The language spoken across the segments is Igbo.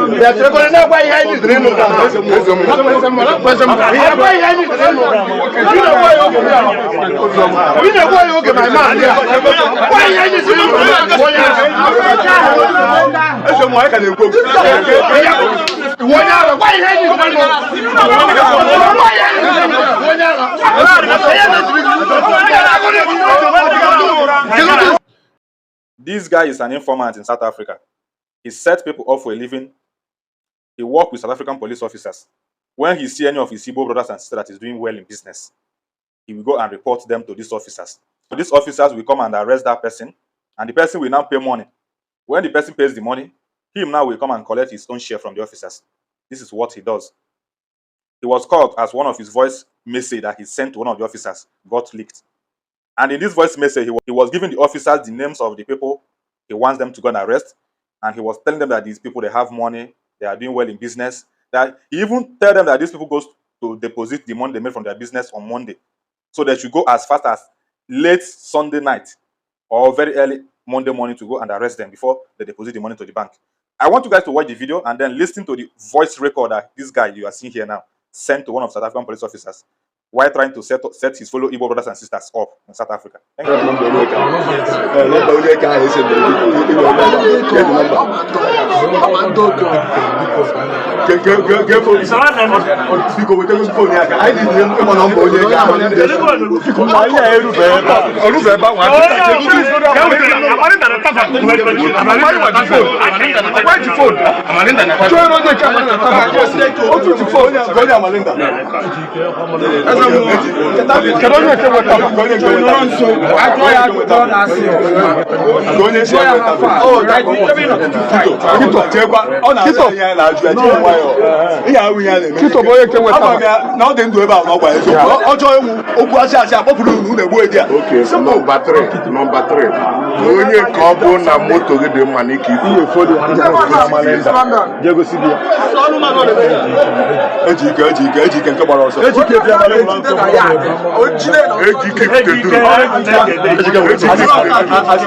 Bịa cherekwa na-agwa ihe anyị nidere ịnụ. Agwa ihe anyị nidere ịnụ. Ị na-egbu ya oge. Ị na-egbu ya oge, my man. Gwa ihe anyị nidere ịnụ. Onye Eze mmụọ, anyị ka na-ekwu okwu. Onye ara, gwa ihe anyị nidere ịnụ. Gwa ihe anyị nidere ịnụ. Onye ara. Onye ara. This guy is an informant in South Africa. He set people up for a living. He worked with South African police officers. When he see any of his Igbo brothers and sisters that is doing well in business, he will go and report them to these officers. So these officers will come and arrest that person, and the person will now pay money. When the person pays the money, him now will come and collect his own share from the officers. This is what he does. He was caught as one of his voice message that he sent to one of the officers got leaked. And in this voice message, he was giving the officers the names of the people he wants them to go and arrest. And he was telling them that these people, they have money, they are doing well in business. That he even tell them that these people goes to deposit the money they made from their business on Monday. So they should go as fast as late Sunday night or very early Monday morning to go and arrest them before they deposit the money to the bank. I want you guys to watch the video and then listen to the voice record that this guy you are seeing here now sent to one of South African police officers while trying to set his fellow Igbo brothers and sisters up in South Africa. Thank you. Nọmba onye ka ahụ. Nọmba onye ka ahụ esi mere gị iwe ebe a. Kedu nọmba? Ke phone. Biko, weta phone ya ka anyị dị ịma nọmba onye ka ahụ. Biko, anyị erube ebe a. Ọrụbe ebe ahụ. Amalinda ji phone. Chọọ onye nke Amalinda tava. Otu ji phone. Onye Amalinda. Kedu onye nke nweta? Onye nke nweta. Onye si ya nweta. Kito, chekwa, ọ na-asị ihe a na-ajụ ya, chee nwayọọ. Ihe ahụ ihe a na-eme. Kito bụ onye nke nweta. Ama m ya na ọ dị ndụ ebe a na ọ gwa eziokwu. Ọ chọọ ịnwụ okwu asị asị akpọpụrụ unu unu egbuo edi a. Okay, number 3, number 3. Na onye nke ọ bụ na moto gị dị mma n'ike ifu. Jee gosi gị ya. Ejike, Ejike, Ejike nke gbara ọsọ. Ejike bịa mara. Ejike Fiteduru.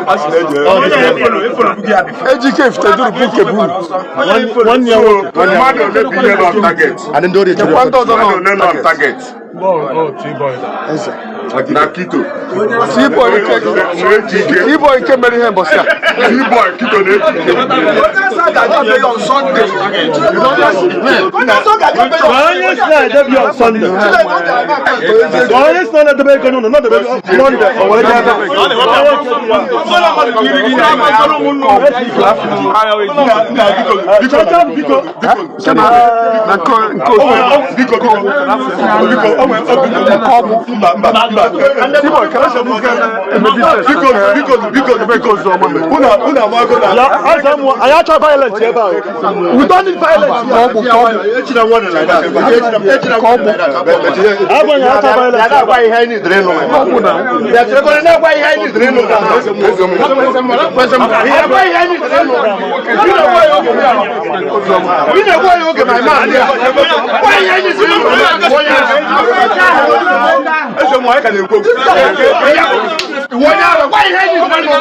Asị na-eji Ejike Fiteduru bụ nke bụ nwanne ya nwoke. Mmadụ ole bụ ihe nọ target? Chekwa ndị ọzọ Mmadụ nọ. ole nọ target? Na Kito. T-boy nke Na Ejike. T-boy nke mere ihe mbọsị a. T-boy Kito na Ejike. Onye si na-edebe on Sunday. Onye si na-edebe ego n'ụlọ, na-edebe Monday, o were jee ebe. Chacha, biko. Na nke nke otu. Biko, biko, biko, o nwere mba, mba, mba. T-boy kara sọ bụ nke na-eme business. Biko, biko, biko, ebe nke ozu ọma mere. Unu unu amago na Ya, eze mmụọ, anyị achọ violence ebe a. We don't need violence here. Ọgwụ ka ọgwụ. Ka ọgwụ. Agbanyeghị achọ violence ebe a. Ihe anyị nidere ịnụ. Bịa cherekwa na-agwa ihe anyị nidere ịnụ. Agwa ihe anyị nidere ịnụ. Ị na-egbu ya oge. Ị na-egbu ya oge, my man. Gwa ihe anyị nidere ịnụ. Onye Eze mmụọ, anyị ka na-ekwu okwu. Onye ara, gwa ihe anyị nidere ịnụ.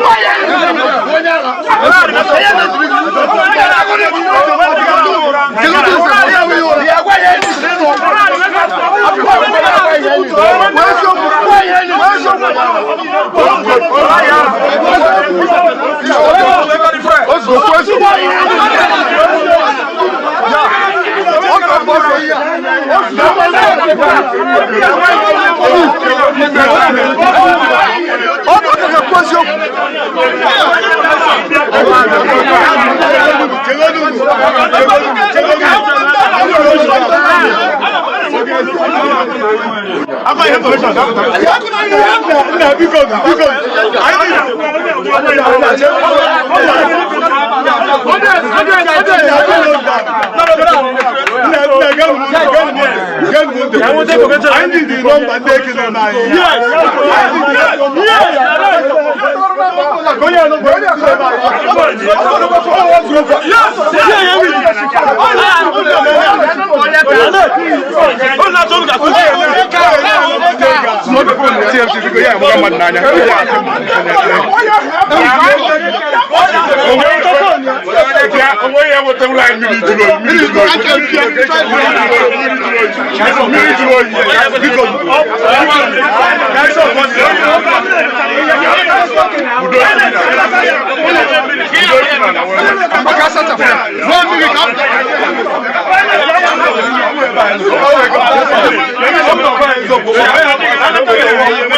Gwa ihe anyị nidere ịnụ. Onye ara. Gwa ihe anyị nidere ịnụ. Gwa ihe anyị nidere ịnụ. Nna, biko, biko. Anyị dị nọmba ndị eke na anyị. TMC biko ya amụga mmadụ n'anya. Onwe ya wetawula anyị mmiri jụrụ oyi, mmiri jụrụ oyi, mmiri jụrụ oyi, biko.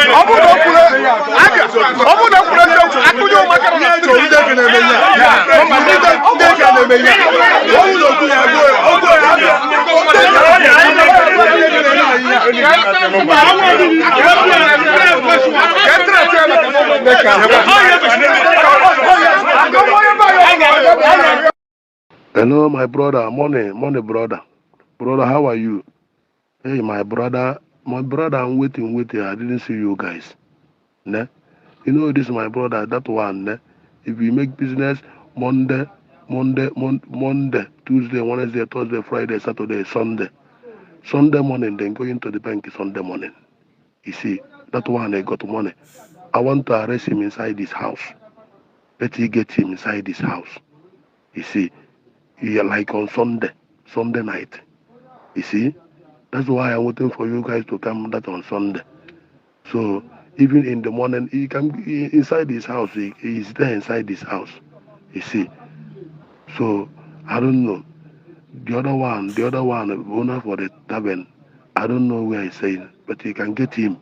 Ọ bụrụ na o kwuru, ọ bụrụ na o kwuru eziokwu, akụnye ụmụaka nọ na street. Ndị eke na-eme ihe a. Ndị eke na-eme ihe a. Ọ bụrụ na okwu ya, okwu ya, okwu ya. Hello, my brother. Morning, morning, brother. Brother, how are you? Hey, my brother. My brother, I'm waiting, waiting. I didn't see you guys. Ne? You know this, my brother. That one. Ne? If you make business Monday, Monday, Monday, Tuesday, Wednesday, Thursday, Friday, Saturday, Sunday. Sunday morning, then go into the bank Sunday morning. You see, that one I got money. I want to arrest him inside this house. Let he get him inside this house. You see, yeah, like on Sunday, Sunday night. You see, that's why I'm waiting for you guys to come that on Sunday. So even in the morning, he can be inside his house. He's there inside his house. You see. So I don't know. The other one, owner for the tavern, I don't know where he's saying, but he can get him.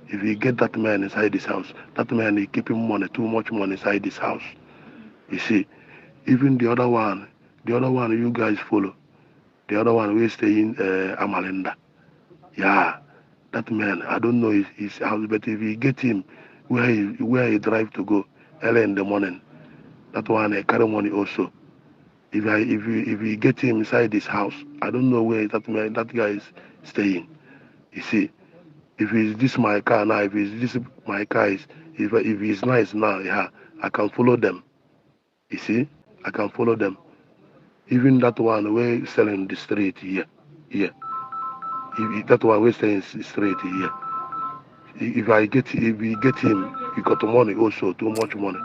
If he get that man inside his house, that man is keeping money, too much money inside his house. You see, even the other one you guys follow, the other one we stay in Amalinda. Yeah, that man, I don't know his house, but if you get him where he drive to go early in the morning, that one I carry money also. If I if you if you get him inside his house, I don't know where that man, that guy is staying. You see, if it's this my car now, if it's this my car is if it's nice now, yeah, I can follow them. You see, I can follow them. Even that one wey selling the street here, here. If that one wey selling the street here. If I get if we get him, he got money also, too much money.